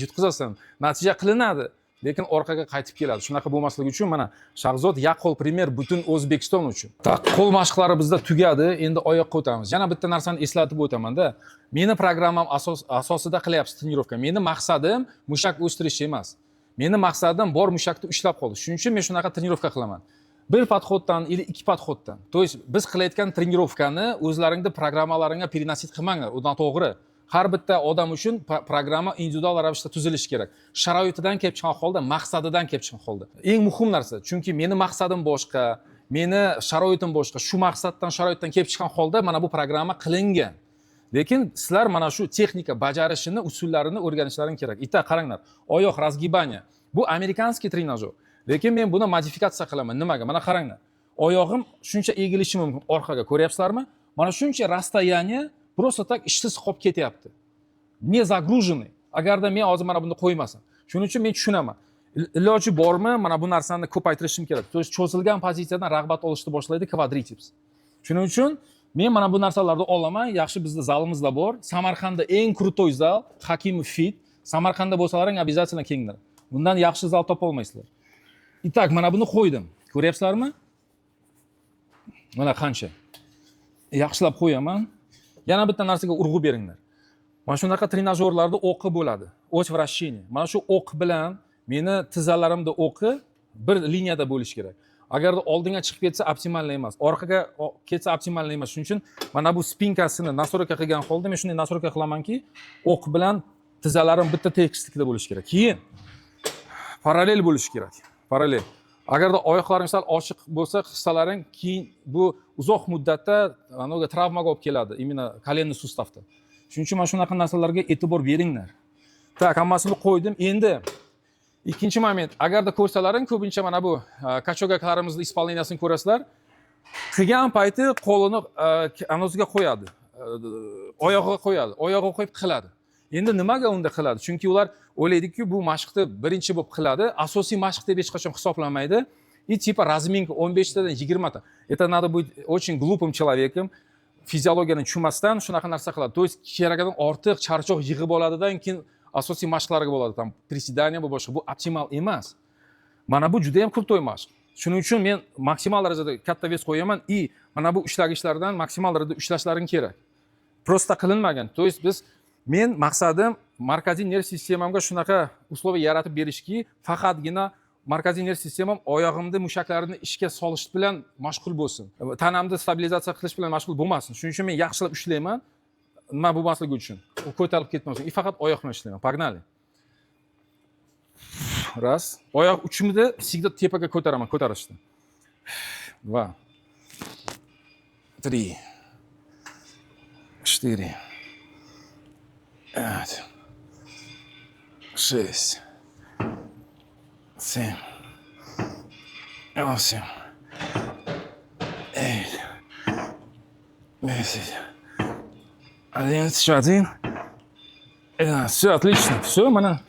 yutqizasan, natija qilinadi, lekin orqaga qaytib keladi. Shunaqa bo'lmasligi uchun mana Shahzod yaqqol пример butun O'zbekiston uchun. Так, qo'l mashqlari bizda tugadi, endi oyoqqa o'tamiz. Yana bitta narsani eslatib o'tamanda, meni programmam asosida qilyapsiz trenirovka. Meni maqsadim mushak o'stirish emas, meni maqsadim bor mushakni ushlab qolish. Shuning uchun men shunaqa trenirovka qilaman, bir подход dan или ikki подход dan. То есть biz qilayotgan trenirovkani o'zlaringni programmalaringga переносить qilmanglar, u noto'g'ri. Har bitta odam uchun programma individual ravishda tuzilishi kerak, sharoitidan kelib chiqqan holda, maqsadidan kelib chiqqan holda. Eng muhim narsa, chunki meni maqsadim boshqa, meni sharoitim boshqa, shu maqsaddan, sharoitdan kelib chiqqan holda mana bu programma qilingan. Lekin sizlar mana shu texnika bajarishini usullarini o'rganishlaring kerak. Итак, qaranglar, oyoq разгибание, bu американский trenajyor, lekin men buni modifikatsiya qilaman. Nimaga? Mana qaranglar, oyog'im shuncha egilishi mumkin orqaga, ko'ryapsizlarmi? Mana shuncha расстояние просто так ishsiz qolib ketyapti, не загруженный, agarda men hozir mana buni qo'ymasam. Shuning uchun men tushunaman. Iloji bormi, mana bu narsani ko'paytirishim kerak. То есть cho'zilgan pozitsiyadan rag'bat olishni boshlaydi kvadritsepс. Shuning uchun men mana bu narsalarni olaman. Yaxshi, bizda zalimizda bor, Samarqandda eng крутой zal, Hakimov Fit. Samarqandda bo'lsalaring, обязательно kelinglar, bundan yaxshi zal topolmaysizlar. Итак, mana buni qo'ydim, ko'ryapsizlarmi? Mana qancha yaxshilab qo'yaman. Yana bitta narsaga urg'u beringlar: mana shunaqa trenajyorlarda o'qi bo'ladi, ось вращения. Mana shu o'q bilan meni tizzalarimda o'qi bir liniyada bo'lishi kerak. Agarda oldinga chiqib ketsa, оптимальный emas, orqaga ketsa, оптимальный emas. Shuning uchun mana bu спинка sini настройка qilgan holda, men shunday настройка qilamanki, o'q bilan tizzalarim bitta tekislikda bo'lishi kerak. Keyin parallel bo'lishi kerak, parallel. Agarda oyoqlaring sal ochiq bo'lsa, hissalaring, keyin bu uzoq muddatda anavi travmaga olib keladi, именно коленный сустав da. Shuning uchun mana shunaqa narsalarga e'tibor beringlar. Так, hammasini qo'ydim. Endi ikkinchi moment: agarda ko'rsalaring, ko'pincha mana bu качок larimizni исполнения sini ko'rasizlar, qilgan payti qo'lini anosiga qo'yadi, oyog'iga qo'yadi, oyog'iga qo'yib qiladi. Endi nimaga unda qiladi? Chunki ular o'ylaydiki, bu mashqni birinchi bo'lib qiladi, asosiy mashq deb hech qachon hisoblamaydi. И типа разминка 15 tadan, 20 ta. Это надо быть очень глупым человеком, fiziologiyani tushunmasdan shunaqa narsa qiladi. То есть keragidan ortiq charchoq yig'ib oladidan, keyin asosiy mashqlarga bo'ladi, там приседание, bu boshqa, bu optimal emas. Mana bu juda yam крутой mashq. Shuning uchun men maksimal darajada katta вес qo'yaman и mana bu ushlagichlardan maksimal darajada ushlashlaring kerak. Просто qilinmagan. То есть biz, men maqsadim markaziy nerv sistemamga shunaqa условия yaratib berishki, faqatgina markaziy nerv sistemam oyog'imni mushaklarini ishga solish bilan mashg'ul bo'lsin, tanamni stabilizatsiya qilish bilan mashg'ul bo'lmasin. Shuning uchun men yaxshilab ushlayman, nima bo'lmasligi uchun, u ko'tarilib ketmasin, и faqat oyoq bilan ishlayman. Погнали. Раз. Oyoq uchimni всегда tepaga ko'taraman ko'tarishda. Два, три, четыре, пять, шесть, семь, восемь, девять, 10, 11, еще один. Все, отлично. Все, mana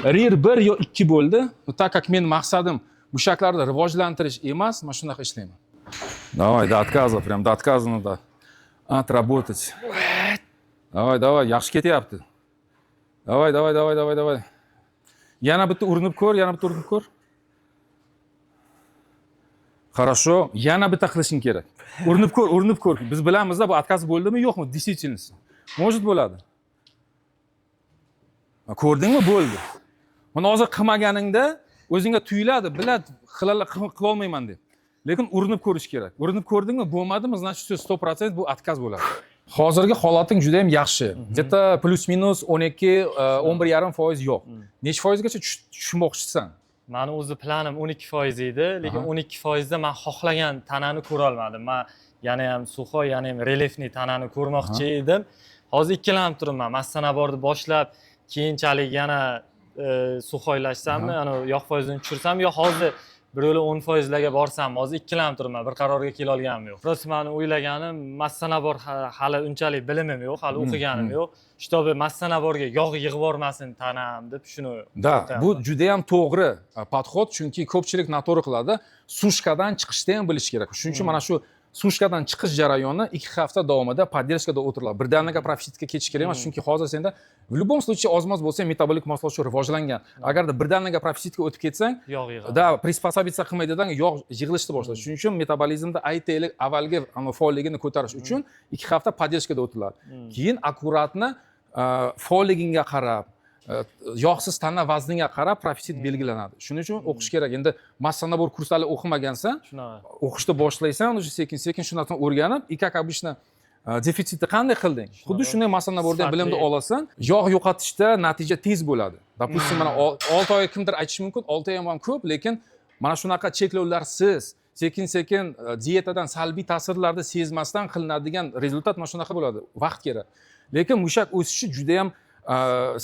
RIR 1 yo 2 bo'ldi. Так как men maqsadim mushaklarni rivojlantirish emas, mana shunaqa ishlayman. Давай, до отказа, прям до отказа надо отработать. Давай, давай, yaxshi ketyapti. Давай, давай, давай, давай, давай. Yana bitta urinib ko'r, yana bitta urinib ko'r. Хорошо, yana bitta qilishing kerak. Urinib ko'r, urinib ko'r. Biz bilamizda, bu отказ bo'ldimi, yo'qmi, действительности. Может bo'ladi. Ha, ko'rdingmi, bo'ldi. Buni hozir qilmaganingda o'zingga tuyuladi, biladi, qilolmayman deb. Lekin urinib ko'rish kerak. Urinib ko'rdingmi, bo'lmadimi, значит, все, 100% bu отказ bo'ladi. Hozirgi holating juda ham yaxshi. Где-то плюс-минус 12, 11,5% yo'q. Necha foizgacha tushmoqchisan? Mani o'zi planim 12% edi, lekin 12 foizda man xohlagan tanani ko'rolmadim. Man yana ham сухой, yana ham рельефный tanani ko'rmoqchi edim. Hozir ikkilanib turibman, масса набор ni boshlab, keyinchalik yana сухой lashsammi, ana yog' foizini tushirsam, yo hozir bir yo'la 10 foizlarga borsam, hozir ikkilanib turibman, bir qarorga kelolganim yo'q. Просто mani o'ylaganim, масса набор hali unchalik bilimim yo'q, hali o'qiganim yo'q, чтобы масса набор ga yog' yig'ib yubormasin tanam deb shuni Да, qo'rqyapman. Bu juda ham to'g'ri подход, chunki ko'pchilik noto'g'ri qiladi. Сушка dan chiqishni ham bilish kerak. Shuning uchun mana shu сушка dan chiqish jarayoni 2 hafta davomida поддержка da o'tiriladi. Birdaniga profitsitga ketish kerak emas, chunki hozir senda в любом случае ozmoz bo'lsa ham metabolik moslashuv rivojlangan. Agarda birdaniga profitsitga o'tib ketsang, yog' yig'adi. Да, приспособиться qilmaydidan yog' yig'ilishni boshlaydi. Shuning uchun metabolizmda, aytaylik, avvalgi ana faolligini ko'tarish uchun 2 hafta поддержка da o'tiladi. Keyin аккуратно faolligingga qarab, yog'siz tana vazniga qarab profitsit belgilanadi. Shuning uchun o'qish kerak. Endi масса набор kurslarni o'qimagansan, Shunaqa. o'qishni boshlaysan, уже sekin sekin shu narsani o'rganib, и как обычно defitsitni qanday qilding, xuddi shunday масса набор dan bilimni Sifatli. olasan. Yog' yo'qotishda natija tez bo'ladi. Допустим, mana 6 oy, kimdir aytishi mumkin, 6 oy ham ko'p, lekin mana shunaqa cheklovlarsiz, sekin sekin dietadan salbiy ta'sirlarni sezmasdan qilinadigan результат mana shunaqa bo'ladi. Vaqt kerak, lekin mushak o'sishi juda yam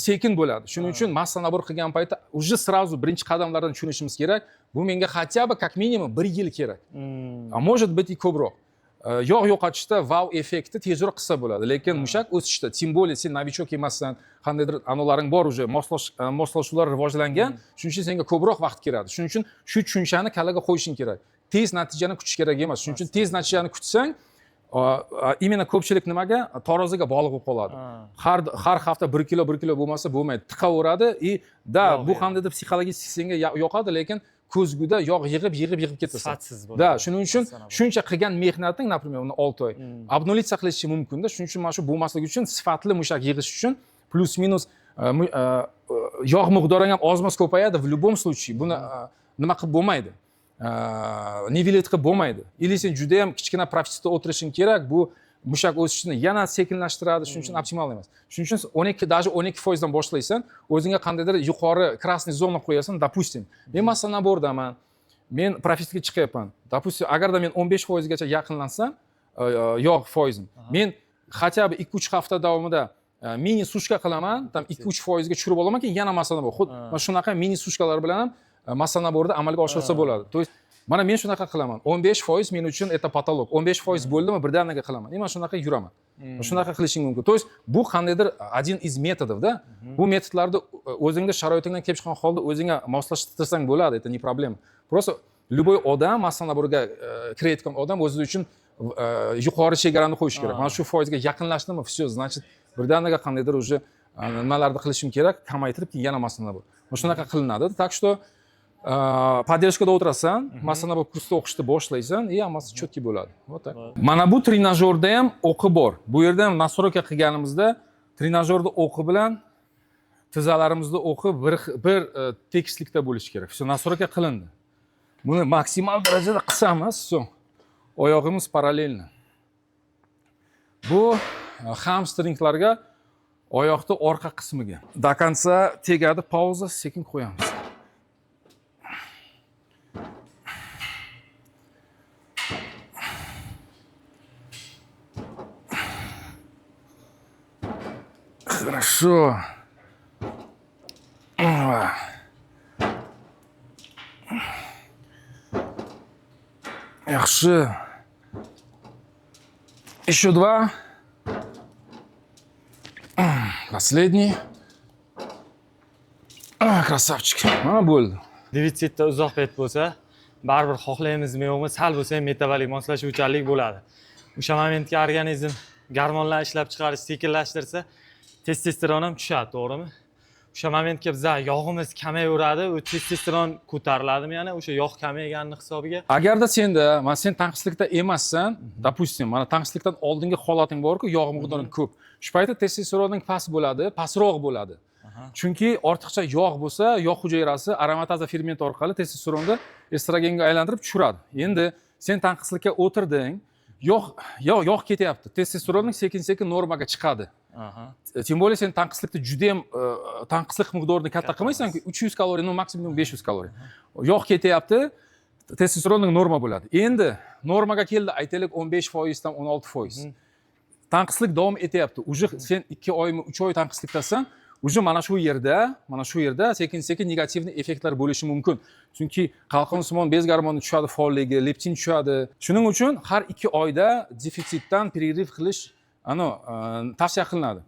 sekin bo'ladi. Shuning uchun масса набор qilgan paytda уже сразу birinchi qadamlardan tushunishimiz kerak: bu menga хотя бы как минимум bir yil kerak, а может быть и ko'proq. Yog' yo'qotishda vau effekti tezroq qilsa bo'ladi, lekin mushak o'sishda, тем более sen новичок emassan, qandaydir anolaring bor, уже moslashuvlar rivojlangan, shuning uchun senga ko'proq vaqt keladi. Shuning uchun shu tushunchani kallaga qo'yishing kerak, tez natijani kutish kerak emas. Shuning uchun tez natijani kutsang, именно ko'pchilik nimaga taroziga bog'liq bo'lib qoladi. Har hafta 1 kilo, 1 kilo bo'lmasa bo'lmaydi, tiqaveradi. И да, Yog' bu yig'adi. qandaydir psixologik senga yoqadi, lekin ko'zguda yog' yig'ib, yig'ib, yig'ib ketasan. Sifatsiz bo'ladi. Да, shuning uchun Masalan, bu. shuncha qilgan mehnating, например, uni 6 oy обнулиться qilishi mumkinda. Shuning uchun mana shu bo'lmasligi uchun, sifatli mushak yig'ish uchun плюс минус yog' miqdori ham ozmoz ko'payadi в любом случае. Buni nima qilib bo'lmaydi, нивелировать qilib bo'lmaydi. Или sen judayam kichkina profitsitda o'tirishing kerak, bu mushak o'sishini yana sekinlashtiradi. Shuning uchun optimal emas. Shuning uchun 12, даже 12%dan boshlaysan, o'zingga qandaydir yuqori красный zona qo'yasan. Допустим, men масса набор daman, men profitsitga chiqyapman. Допустим, agarda men 15%gacha yaqinlansam, yog' foizim, men хотя бы 2-3 hafta davomida мини сушка qilaman, там 2-3%ga tushirib olaman, keyin yana масса набор. Xuddi mana shunaqa мини сушка lar bilan ham масса набор da amalga oshirsa bo'ladi. То есть mana men shunaqa qilaman, 15% men uchun это потолок. 15% bo'ldimi, birdaniga qilaman и mana shunaqa yuraman. Shunaqa qilishing mumkin. То есть bu qandaydir один из методов, да. Bu metodlarni o'zingni sharoitingdan kelib chiqqan holda o'zingga moslashtirsang bo'ladi, это не проблема. Просто любой odam, масса набор ga kirayotgan odam o'zi uchun yuqori chegarani qo'yishi kerak. Mana shu foizga yaqinlashdimi, все, значит, birdaniga qandaydir уже nimalarni qilishim kerak, kamaytirib, keyin yana масса набор. Mana shunaqa qilinadi. Так что поддержка da o'tirasan, масса набор kursda o'qishni boshlaysan и hammasi четкий bo'ladi. Вот так. Mana bu trenajyorda ham o'qi bor. Bu yerda ham настройка qilganimizda trenajyorda o'qi bilan tizzalarimizda o'qi bir tekislikda bo'lishi kerak. Все, настройка qilindi. Buni maksimal darajada qisamiz, все, oyog'imiz параллельно. Bu hamstringlarga, oyoqni orqa qismiga до конца tegadi, pauza, sekin qo'yamiz. Хорошо. Ой. Yaxshi. Еще два. Последний. А, красавчик. Mana, bo'ldi. Defitsitda uzoq payt bo'lsa, baribir xohlaymizmi yo'qmi, sal bo'lsa ham metabolik moslashuvchanlik bo'ladi. O'sha momentga organizm gormonlar ishlab chiqarish sekinlashtirsa, testosteron ham tushadi, to'g'rimi? O'sha momentga biza yog'imiz kamayaveradi, u testosteron ko'tariladimi yana o'sha yog' kamayganini hisobiga? Agarda senda, mana, sen tanqislikda emassan, допустим, mana tanqislikdan oldingi holating borku, yog' miqdori ko'p. Shu paytda testosteroning past bo'ladi, pastroq bo'ladi. Chunki ortiqcha yog' bo'lsa, yog' hujayrasi aromataza fermenti orqali testosteronni estrogenga aylantirib tushiradi. Endi sen tanqislikka o'tirding, yog' ketyapti. Testosteroning sekin-sekin normaga chiqadi. Тем более sen tanqislikda judayam tanqislik miqdorini katta qilmaysan-ku, 300 kaloriya, ну, maksimum 500 kaloriya. Yog' ketyapti, testosteroning norma bo'ladi. Endi normaga keldi, aytaylik, 15% dan 16%. Tanqislik davom etyapti. Уже sen 2 oymi, 3 oy tanqislikdasan, уже mana shu yerda sekin-sekin негативный effektlar bo'lishi mumkin. Chunki qalqonsimon bez gormoni tushadi faolligi, leptin tushadi. Shuning uchun har 2 oyda defitsitdan перерыв qilish ano tavsiya qilinadi.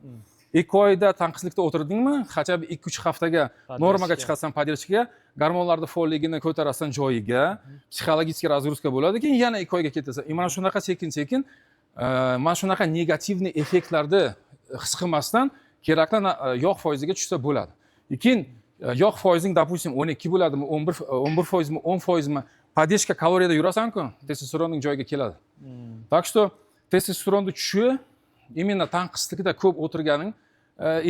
2 oyda tanqislikda o'tirdingmi, хотя бы 2-3 haftaga normaga chiqasan, поддержка ga, gormonlarni faolligini ko'tarasan joyiga, психологический разгрузка bo'ladi, keyin yana 2 oyga ketasan. И mana shunaqa sekin sekin mana shunaqa негативный effektlarni his qilmasdan kerakli yog' foiziga tushsa bo'ladi. И keyin yog' foizing, допустим, 12 bo'ladimi, 11, 11%mi, 10%mi, поддержка kaloriyada yurasanku, testosteroning joyiga keladi. Так что testosteronni tushishi именно tanqislikda ko'p o'tirganing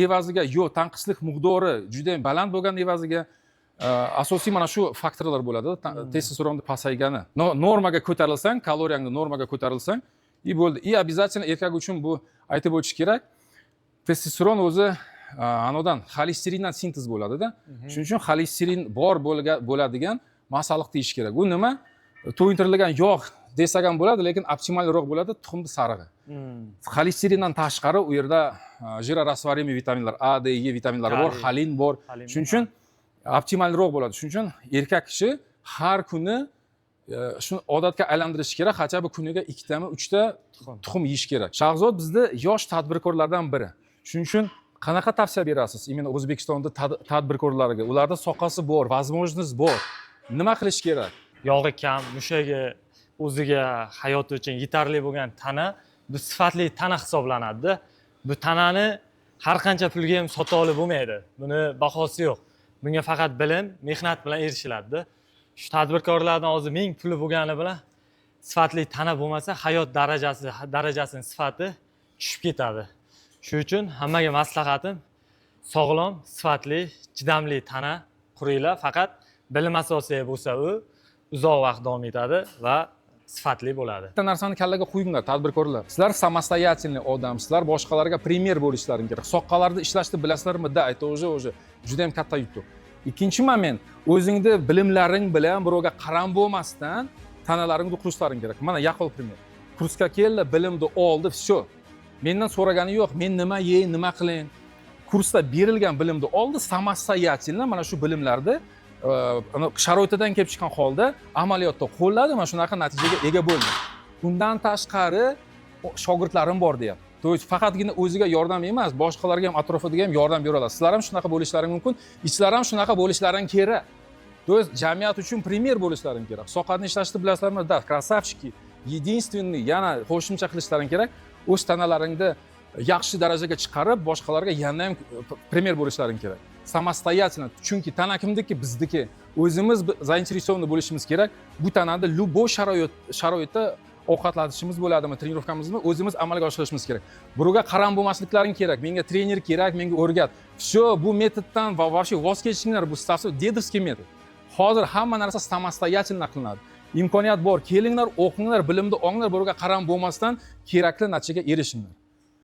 evaziga yo tanqislik miqdori juda yam baland bo'lgani evaziga, asosiy mana shu faktorlar bo'ladi, testosteronni pasaygani. Normaga ko'tarilsang, kaloriyangni normaga ko'tarilsang и bo'ldi. И обязательно erkak uchun bu aytib o'tish kerak, testosteron o'zi anavidan, xolesterindan sintez bo'ladida. Shuning uchun xolesterin bor bo'ladigan masalliqni yeyish kerak. U nima, to'yintirilgan yog' desak ham bo'ladi, lekin optimalroq bo'ladi tuxumni sarig'i. Xolesterindan tashqari u yerda жирорастворимый vitaminlar, A, D, E vitaminlari bor, Kaliy. Xolin bor. Xolin. Shuning uchun optimalroq bo'ladi. Shuning uchun erkak kishi har kuni Shuni odatga aylantirish kerak, хотя бы kuniga ikkitami, uchta Tuxum. tuxum yeyish kerak. Shahzod bizda yosh tadbirkorlardan biri. Shuning uchun qanaqa tavsiya berasiz именно O'zbekistonda tadbirkorlarga? Ularda sohasi bor, возможность bor, nima qilish kerak? Yog'i kam, mushagi o'ziga hayoti uchun yetarli bo'lgan tana bu sifatli tana hisoblanadida. Bu tanani har qancha pulga ham sotib olib bo'lmaydi, buni bahosi yo'q. Bunga faqat bilim, mehnat bilan erishiladida. Shu tadbirkorlarni hozir ming puli bo'lgani bilan sifatli tana bo'lmasa, hayot darajasini sifati tushib ketadi. Shuning uchun hammaga maslahatim: sog'lom, sifatli, chidamli tana quringlar. Faqat bilim asosida bo'lsa, u uzoq vaqt davom etadi va sifatli bo'ladi. Bitta narsani kallaga qo'yinglar, tadbirkorlar. Sizlar самостоятельный odam, sizlar boshqalarga пример bo'lishlaring kerak. Soqqalarda ishlashni bilasizlarmi? Да, это уже juda ham katta yutuq. Ikkinchi moment, o'zingni bilimlaring bilan birovga qaram bo'lmasdan tanalaringni qurishlaring kerak. Mana yaqqol пример. Kursga keldi, bilimni oldi, все. Mendan so'ragani yo'q, men nima yey, nima qiling. Kursda berilgan bilimni oldi, самостоятельно mana shu bilimlarni sharoitidan kelib chiqqan holda amaliyotda qo'lladi, mana shunaqa natijaga ega bo'ldi. Undan tashqari shogirdlarim bor deyapti. То есть faqatgina o'ziga yordam emas, boshqalarga ham, atrofiga ham yordam bera oladi. Sizlar ham shunaqa bo'lishlaring mumkin, sizlar ham shunaqa bo'lishlaring kerak. То есть jamiyat uchun пример bo'lishlaring kerak. Soqani ishlashni bilasizlarmi? Да, красавчики. Единственный yana qo'shimcha qilishlaring kerak, o'z tanalaringni yaxshi darajaga chiqarib, boshqalarga yana ham пример bo'lishlaring kerak. Самостоятельно, chunki tana kimniki? Bizniki. O'zimiz заинтересованы bo'lishimiz kerak. Bu tanani любой sharoitda ovqatlanishimiz bo'ladimi, тренировка mizni o'zimiz amalga oshirishimiz kerak. Birovga qaram bo'lmasliklaring kerak. Menga trener kerak, menga o'rgat. Все, bu metoddan va вообще voz kechinglar, bu совсем дедовский метод. Hozir hamma narsa самостоятельно qilinadi. Imkoniyat bor, kelinglar, o'qinglar, bilimni olinglar, birovga qaram bo'lmasdan kerakli natijaga erishinglar.